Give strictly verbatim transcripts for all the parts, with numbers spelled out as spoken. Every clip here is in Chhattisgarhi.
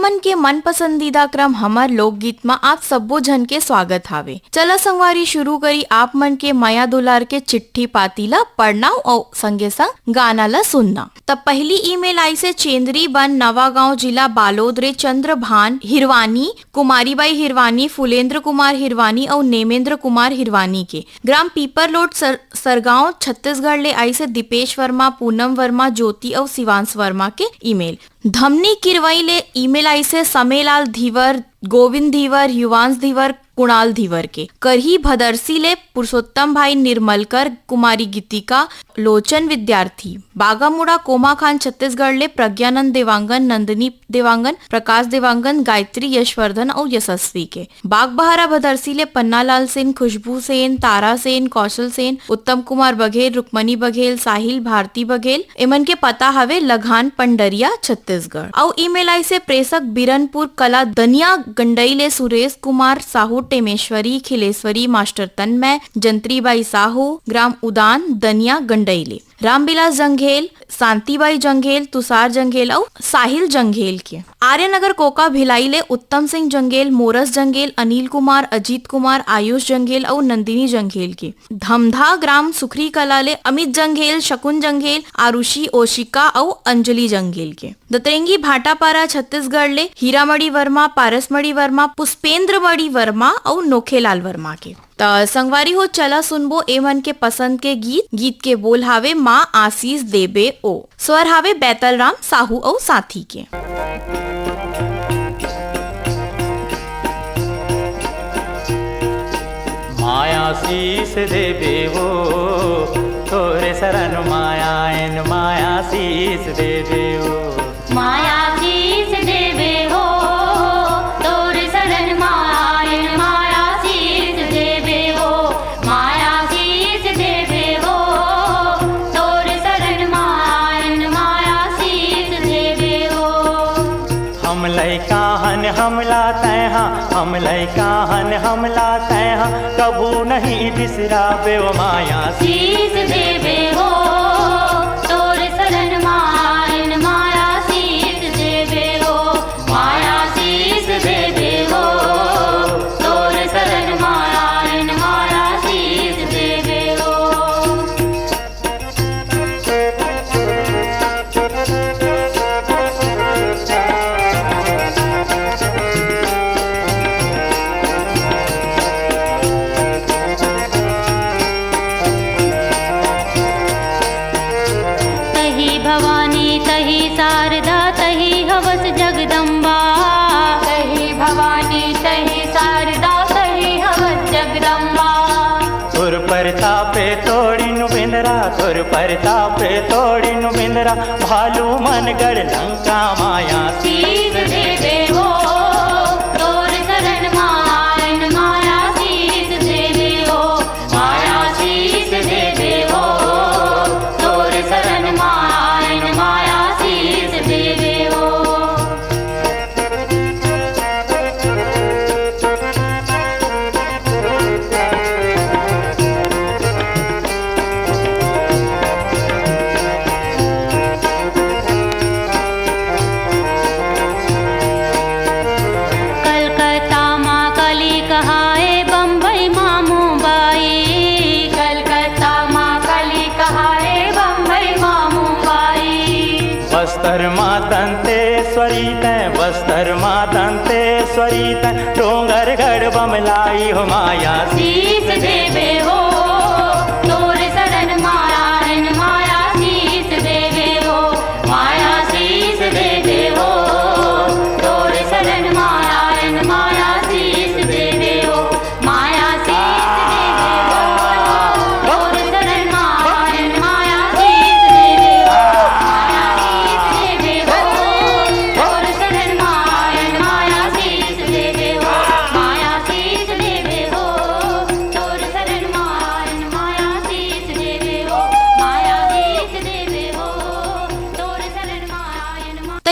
मन के मन पसंदीदा क्रम हमर लोकगीत म आप सब्बो झन के स्वागत हावे। चला संगवारी, शुरू करी आप मन के मया दुलार के चिट्ठी पाती ला पढ़ना अउ संगे संग गाना ला सुनना। त पहली ईमेल आइसे चेंदरी बन नवागांव जिला बालोद रे चंद्रभान हिरवानी, कुमारी बाई हिरवानी, फुलेंद्र कुमार हिरवानी अउ नेमेंद्र कुमार हिरवानी के। ग्राम पीपरलोट सर-, सरगांव छत्तीसगढ़ ले आइसे दीपेश वर्मा, पूनम वर्मा, ज्योति अउ शिवांश वर्मा के ईमेल। धमनी किरवई ले ईमेल आइसे समेलाल धीवर, गोविंद धीवर, युवांश धीवर, कुणाल धीवर के। करही भदरसी ले पुरुषोत्तम भाई निर्मलकर, कुमारी गीतिका, लोचन विद्यार्थी। बागामुड़ा कोमाखान छत्तीसगढ़ ले प्रज्ञानंद देवांगन, नंदिनी देवांगन, प्रकाश देवांगन, गायत्री यशवर्धन अउ यशस्वी के। बागबहरा भदरसी ले पन्नालाल सेन, खुशबू सेन, तारा सेन, कौशल सेन, उत्तम कुमार बघेल, रुक्मणी बघेल, साहिल भारती बघेल। एमन के पता हवे लघान पंडरिया, छत्तीसगढ़। अउ ईमेल आइसे प्रेषक बिरनपुर कला दनिया गंडई ले सुरेश कुमार साहू, टेमेश्वरी, खिलेश्वरी, मास्टर तन्मय, जंत्रीबाई साहू, ग्राम उदान दनिया गंडई ले। रामविलास जंघेल, शांतिबाई जंघेल, तुषार जंघेल अउ साहिल जंघेल के। आर्यनगर कोका भिलाई ले उत्तम सिंह जंघेल, मोरस जंघेल, अनिल कुमार, अजीत कुमार, आयुष जंघेल अउ नंदिनी जंघेल के। धमधा ग्राम सुखरी कला ले अमित जंघेल, शकुन जंघेल, आरुषि ओशिका अउ अंजलि जंघेल के। दतरेंगी भाटापारा छत्तीसगढ़ ले हीरामणि वर्मा, पारसमणि वर्मा, पुष्पेंद्रमणि वर्मा अउ नोखेलाल वर्मा के। त संगवारी हो, चला सुनबो ए मन के पसंद के गीत। गीत के बोल हावे माँ आशीष देबे ओ। स्वर हावे बैतल राम साहू अउ साथी के। माया शीश देबे ओ, तोरे शरण माया एन माया शीश देबे ओ। माया शीश देबे ओ, तोर शरण मायन माया शीश देबे ओ। माया शीश देबे ओ, तोर शरण मायन माया शीश देबे ओ। हम लइका हन हमला तैहा, हम लइका हन हमला तैहा, कभू नहीं बिसराबे ओ माया शीश देबे ओ। तोर शरण मायन माया शीश देबे ओ। माया शीश देबे ओ। तोर शरण मायन माया शीश देबे ओ। तही भवानी तही शारदा तही हवस जगदम्बा। तही भवानी तही शारदा तही हवस जगदम्बा। तोर परतापे तोड़िन बिंदरा, तोर परतापे तोड़िन बिंदरा, भालू मनगढ़ लंका माया शीश देबे ओ। तोर शरण मायन माया शीश देबे ओ। माया शीश देबे ओ। तोर शरण मायन माया शीश देबे ओ। कलकत्ता मा काली कहाए, बम्बई मा मुंबई। कलकत्ता मा काली कहाए, बम्बई मा मुंबई। बस्तर मा दंतेश्वरी तैं, बस्तर मा दंतेश्वरी तैं, डोंगरगढ़ बमलाई हो माया शीश देबे ओ। तोर शरण मायन माया शीश देबे ओ। माया शीश देबे ओ। तोर शरण मायन माया शीश देबे ओ। माया शीश देबे ओ, तोर शरण मायन माया शीश देबे ओ। माया शीश देबे ओ, तोर शरण मायन माया शीश देबे ओ। माया शीश देबे ओ, तोर शरण मायन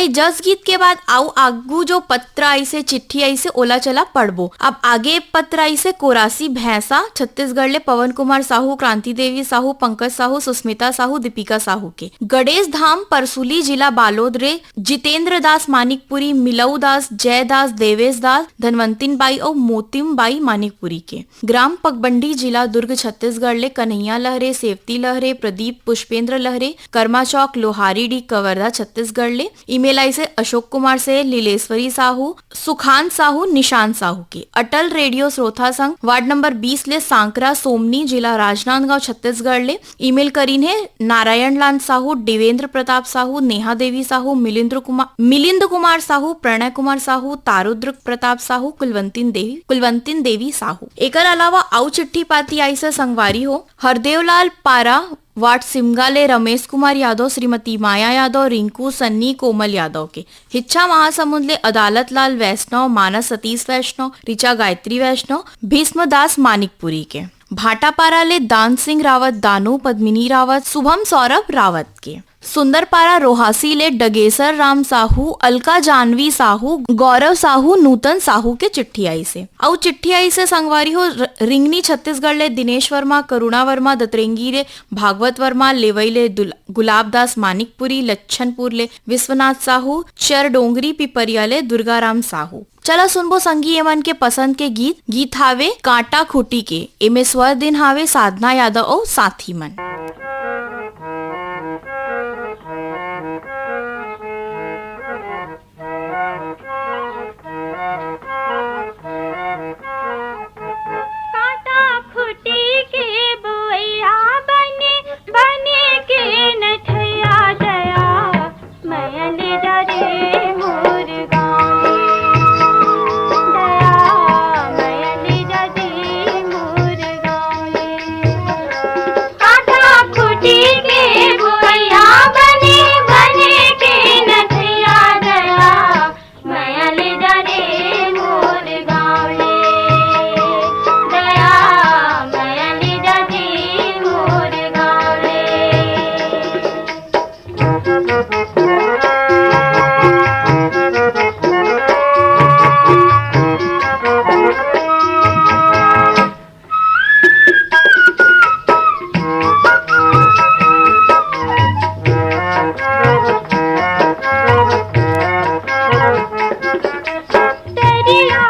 जस गीत के बाद आऊ आगू जो पत्र आइसे, चिट्ठी आइसे, ओला चला पढ़बो। अब आगे पत्र आइसे कोरासी भैंसा, छत्तीसगढ़ ले पवन कुमार साहू, क्रांति देवी साहू, पंकज साहू, सुस्मिता साहू, दीपिका साहू के। गणेश धाम परसुली, जिला बालोद रे जितेंद्र दास मानिकपुरी, मिलऊ दास, जय दास, देवेश दास, धनवंतिन बाई अउ मोतिम बाई मानिकपुरी के। ग्राम पगबंडी, जिला दुर्ग, छत्तीसगढ़ ले कन्हैया लहरे, सेवती लहरे, प्रदीप, पुष्पेंद्र लहरे, कर्मा चौक, लोहारी डी, कवर्धा, छत्तीसगढ़ ले। ईमेल आइसे अशोक कुमार से, लीलेश्वरी साहू, सुखान साहू, निशान साहू के। अटल रेडियो श्रोता संघ, वार्ड नंबर बीस ले सांकरा सोमनी, जिला राजनांदगांव, छत्तीसगढ़ ले। ईमेल करीन हे नारायण लाल साहू, देवेंद्र प्रताप साहू, नेहा देवी साहू, मिलिंद्र कुमार, मिलिंद कुमार साहू, प्रणय कुमार साहू, तारुद्र प्रताप साहू, कुलवंतिन देवी, कुलवंतिन देवी साहू। एकर अलावा अउ चिट्ठी पाती आइसे संगवारी हो, हरदेवलाल पारा, वार्ड सिमगा ले रमेश कुमार यादव, श्रीमती माया यादव, रिंकू, सन्नी, कोमल यादव के। हिच्छा महासमुंद ले अदालत लाल वैष्णव, मानस सतीश वैष्णव, ऋचा गायत्री वैष्णव, भीष्मदास मानिकपुरी के। भाटापारा ले दान सिंह रावत, दानू पद्मिनी रावत, शुभम सौरभ रावत के। सुंदरपारा रोहासी ले डगेसर राम साहू, अलका जानवी साहू, गौरव साहू, नूतन साहू के चिट्ठी आइसे। अउ चिट्ठी आइसे संगवारी हो, र-, रिंगनी छत्तीसगढ़ ले दिनेश वर्मा, करुणा वर्मा, दतरेंगी ले भागवत वर्मा, लेवई ले दुल-, गुलाब दास मानिकपुरी, लच्छनपुर ले विश्वनाथ साहू, चरडोंगरी पिपरिया ले दुर्गाराम साहू। चला सुनबो संगी एमन के पसंद के गीत। गीत हावे कांटा खूंटी के, एमे स्वर दिन हावे साधना यादव अउ साथी मन। कांटा खूंटी के बोइया बने, बने के नठैया दया, मया ले जा रे मोर गाँव ले। दया, मया ले जा रे मोर गाँव ले। कांटा खूंटी के बोइया बने, बने के नठैया दया, मया ले जा रे मोर गाँव ले। दया, मया ले जा रे मोर गाँव ले। दरिया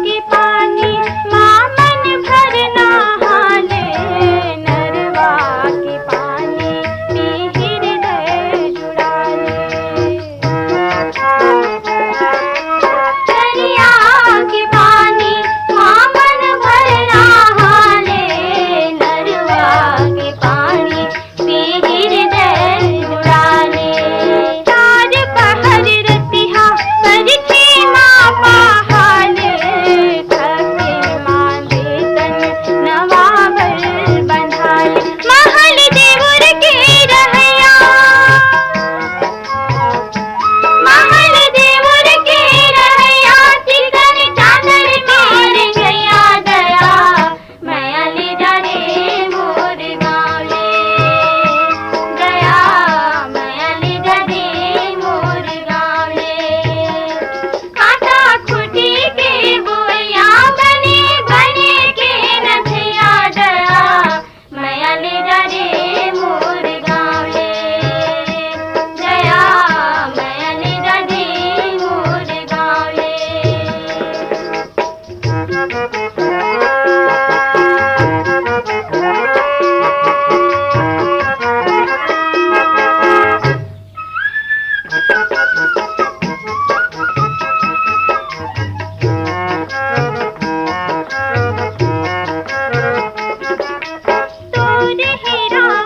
के पानी मा मन भर नहा ले, नरवा के पानी में हृदय जुड़ा ले। दरिया के पानी मा मन भर नहा ले, नरवा के पानी में हृदय जुड़ा ले। चार पहर रतिहा परछी मा पहाल, थके मांदे तन नवा बर बंधाल। महल देवर के रहया, महल देवर के रहया, चिकन चादर के रंगैया दया, मया ले जा रे मोर गाँव ले। दया, मया ले जा रे मोर गाँव ले। कांटा खूंटी के बोइया बने, बने के नठैया दया, मया ले जा रे मोर गाँव ले। दया, मया ले जा रे मोर गाँव ले। तोर हेरा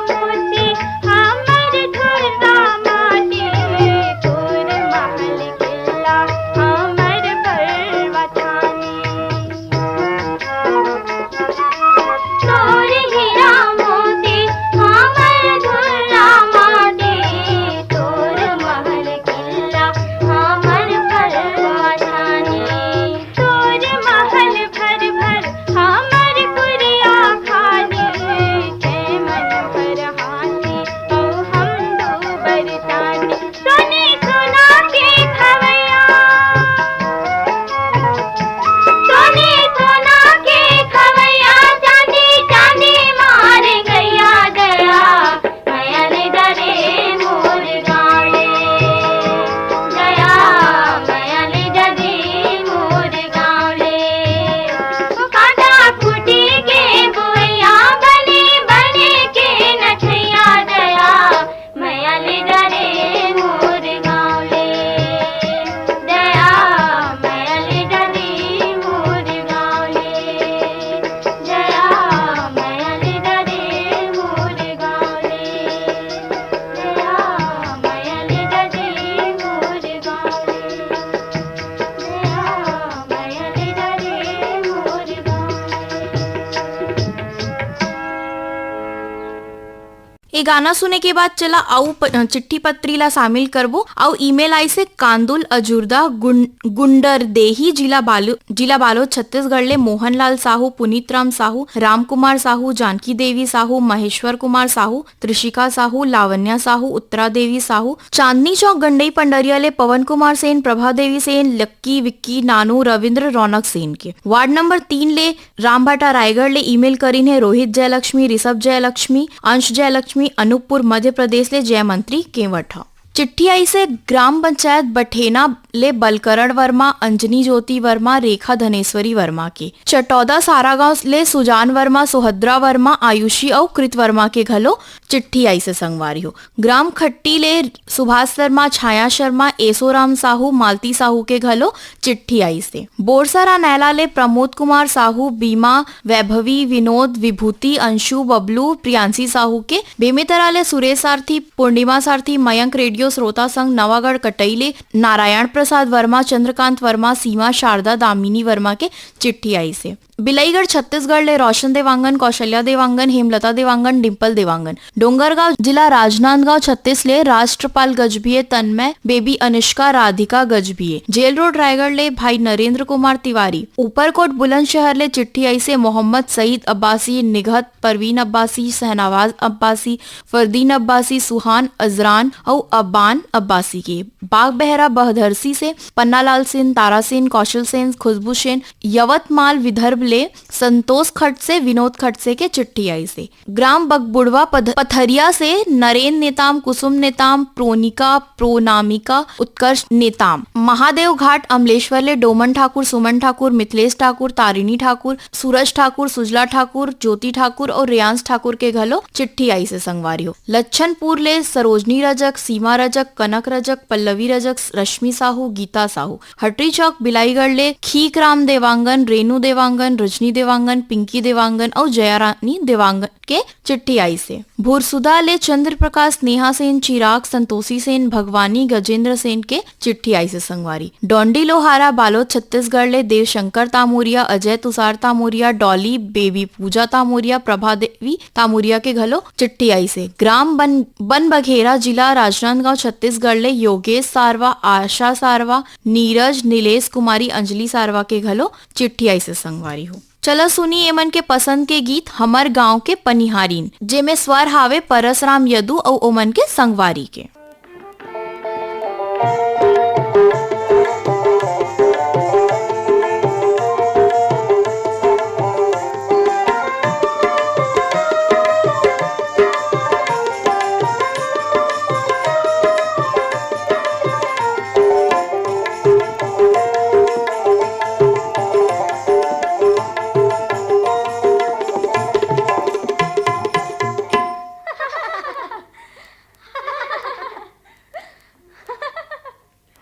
ए गाना सुने के बाद चला अउ प-, चिट्ठी पत्री ला शामिल करबो। अउ ईमेल आइसे कांदुल अजुर्दा गुं-, गुंडरदेही जिला बालो-, जिला बालोद छत्तीसगढ़ ले मोहन लाल साहू, पुनीत राम साहू, राम कुमार साहू, जानकी देवी साहू, महेश्वर कुमार साहू, त्रिशिका साहू, लावण्या साहू, उत्तरा देवी साहू, चांदनी चौक गंडई पंडरिया ले पवन कुमार सेन, प्रभा देवी सेन, लक्की, विक्की, नानू, रविंद्र, रौनक सेन के। वार्ड नंबर तीन ले रामभाटा रायगढ़ ले ईमेल करिन हे रोहित जयलक्ष्मी, ऋषभ जयलक्ष्मी, अंश जयलक्ष्मी, अनूपपुर मध्य प्रदेश ले जयमंत्री केवट ह। चिट्ठी आइसे ग्राम पंचायत बठेना ले बलकरण वर्मा, अंजनी ज्योति वर्मा, रेखा धनेश्वरी वर्मा के। चटौदा सारागांव ले सुजान वर्मा, सुभद्रा वर्मा, आयुषी अउ कृत वर्मा के घलो चिट्ठी आइसे संगवारी हो। ग्राम खट्टी ले सुभाष शर्मा, छाया शर्मा, एसोराम साहू, मालती साहू के घलो चिट्ठी आइसे। बोरसरा नैला ले प्रमोद कुमार साहू, बीमा, वैभवी, विनोद, विभूति, अंशु, बबलू, प्रियांशी साहू के। बेमेतरा ले सुरेश सारथी, पूर्णिमा सारथी, मयंक रेडियो श्रोता संघ नवागढ़ कटई ले नारायण प्रसाद वर्मा, चंद्रकांत वर्मा, सीमा, शारदा, दामिनी वर्मा के चिट्ठी आइसे। बिलाईगढ़ छत्तीसगढ़ ले रोशन देवांगन, कौशल्या देवांगन, हेमलता देवांगन, डिंपल देवांगन। डोंगरगांव जिला राजनांदगांव छत्तीस ले Rashtrapal Gajbhiye, Tanmay, baby Anushka, Radhika Gajbhiye. Jail road Raigarh ले भाई नरेंद्र कुमार तिवारी। ऊपरकोट बुलंदशहर ले चिट्ठी आइसे मोहम्मद सईद अब्बासी, निघत परवीन अब्बासी, शहनवाज अब्बासी, फरदीन अब्बासी, सुहान अजरान अउ अबान अब्बासी के। बागबहरा बहदरसी से पन्नालाल सेन, तारा सेन, कौशल सेन, खुशबू सेन, यवतमाल विदर्भ ले संतोष खडसे, विनोद खडसे के चिट्ठी आइसे। ग्राम बगबुड़वा पध-, पथरिया से नरेन नेताम, कुसुम नेताम, प्रोनिका, प्रोनामिका, उत्कर्ष नेताम। महादेव घाट अमलेश्वर ले डोमन ठाकुर, सुमन ठाकुर, मिथिलेश ठाकुर, तारिणी ठाकुर, सूरज ठाकुर, सुजला ठाकुर, ज्योति ठाकुर अउ रेयांश ठाकुर के घलो चिट्ठी आइसे संगवारी हो। लच्छनपुर ले सरोजनी रजक, सीमा रजक, कनक रजक, पल्लवी रजक, रश्मि साहू, गीता साहू। हटरी चौक बिलाईगढ़ ले खीकराम देवांगन, रेनू देवांगन, रजनी देवांगन, पिंकी देवांगन अउ जयारानी देवांगन के चिट्ठी आइसे। भुरसुदा ले चंद्र प्रकाश, नेहा सेन, चिराग, संतोषी सेन, भगवानी, गजेंद्र सेन के चिट्ठी आइसे संगवारी। डोंडी लोहारा बालोद छत्तीसगढ़ ले देवशंकर तामोरिया, अजय तुषार तामोरिया, डॉली, बेबी पूजा तामोरिया, प्रभा देवी तामोरिया के घलो चिट्ठी आइसे। ग्राम बन, बन बघेरा, जिला राजनांदगांव, छत्तीसगढ़ ले योगेश सारवा, आशा सारवा, नीरज, नीलेश कुमारी, अंजलि सारवा के घलो चिट्ठी आइसे संगवारी हो। चला सुनी एमन के पसंद के गीत हमर गांव के पनिहारिन, जेमे स्वर हावे परसराम यदु अउ ओमन के संगवारी के।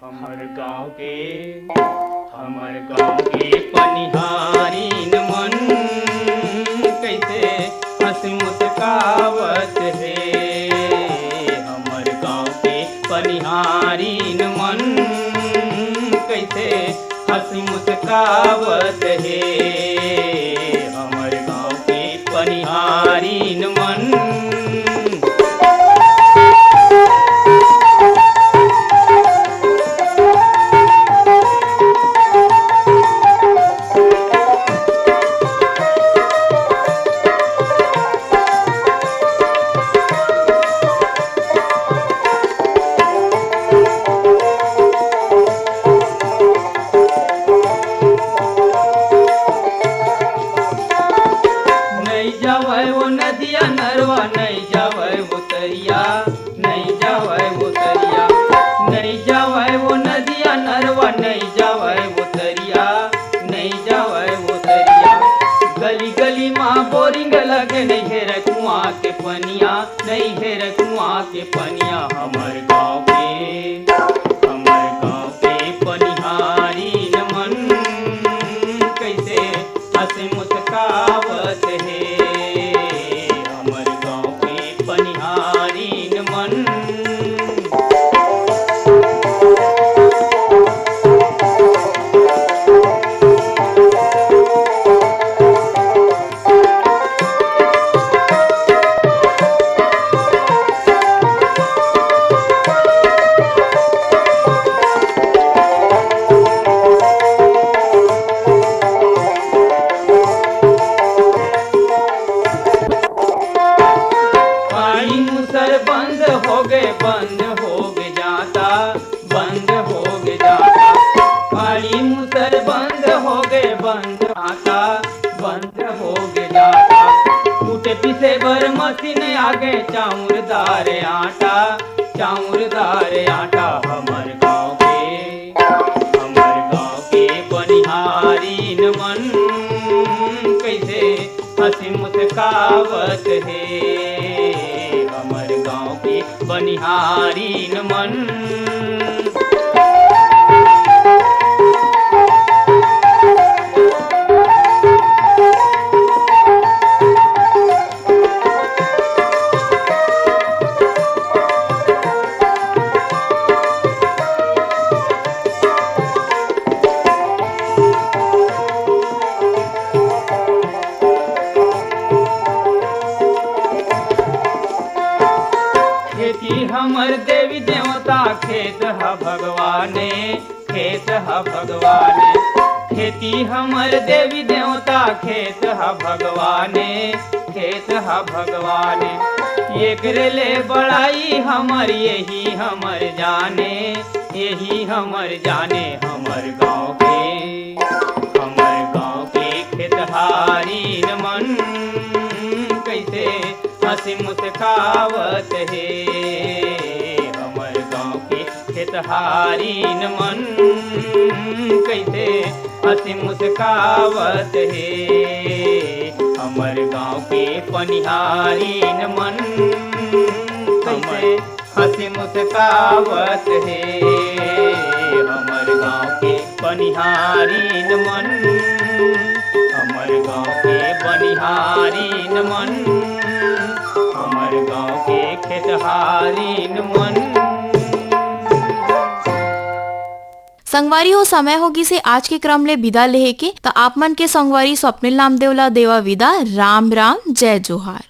हमर गांव के, हमर गांव के पनिहारिन मन कइसे हंस मुस्कावत हे। हमर गांव के पनिहारिन मन कइसे हंस मुस्कावत हे। हमर गांव के पनिहारिन मन। नइ जावय वो नदिया नरवा, नइ जावय वो तरिया, नइ जावय वो तरिया, नइ जावय वो नदिया नरवा, नइ जावय वो तरिया, नइ जावय वो तरिया। गली गली मा बोरिंग लगे, नइ हेरय कुआं के पनिया, नइ हेरय कुआं के पनिया। हमर गांव के, हमर गांव के पनिहारिन मन कइसे हंस मुस्कावत हे। हमर गांव के पनिहारिन मन। दिन आगे चाउर दार आटा, चाउर दार आटा हमर गाँव के, हमर गाँव के बनिहारिन मन कइसे हँसी मुस्कावत हे। हमर गाँव के बनिहारिन मन खेती हमर देवी देवता, खेत ह भगवाने, खेत ह भगवाने। खेती हमर देवी देवता, खेत ह भगवाने, खेत ह भगवाने। एकरे ले बड़ाई हमर, यही हमर जाने, यही हमर जाने, हमर गाँव के, हमर गाँव के खेतहारिन मन कइसे हँसी मुस्कावत हे। हमर गाँव के खेतहारिन मन कइसे हँसी मुस्कावत हे। हमर गाँव के पनिहारिन मन कइसे हँसी मुस्कावत हे। हमर गाँव के पनिहारिन मन, हमर गाँव के बनिहारिन मन, हमर गाँव के खेतहारिन मन। संगवारी हो, समय हो गिस हे आज के क्रम ले विदा लेहे के, त आप मन के संगवारी स्वप्निल नामदेव ला देवा विदा। राम राम, जय जोहार।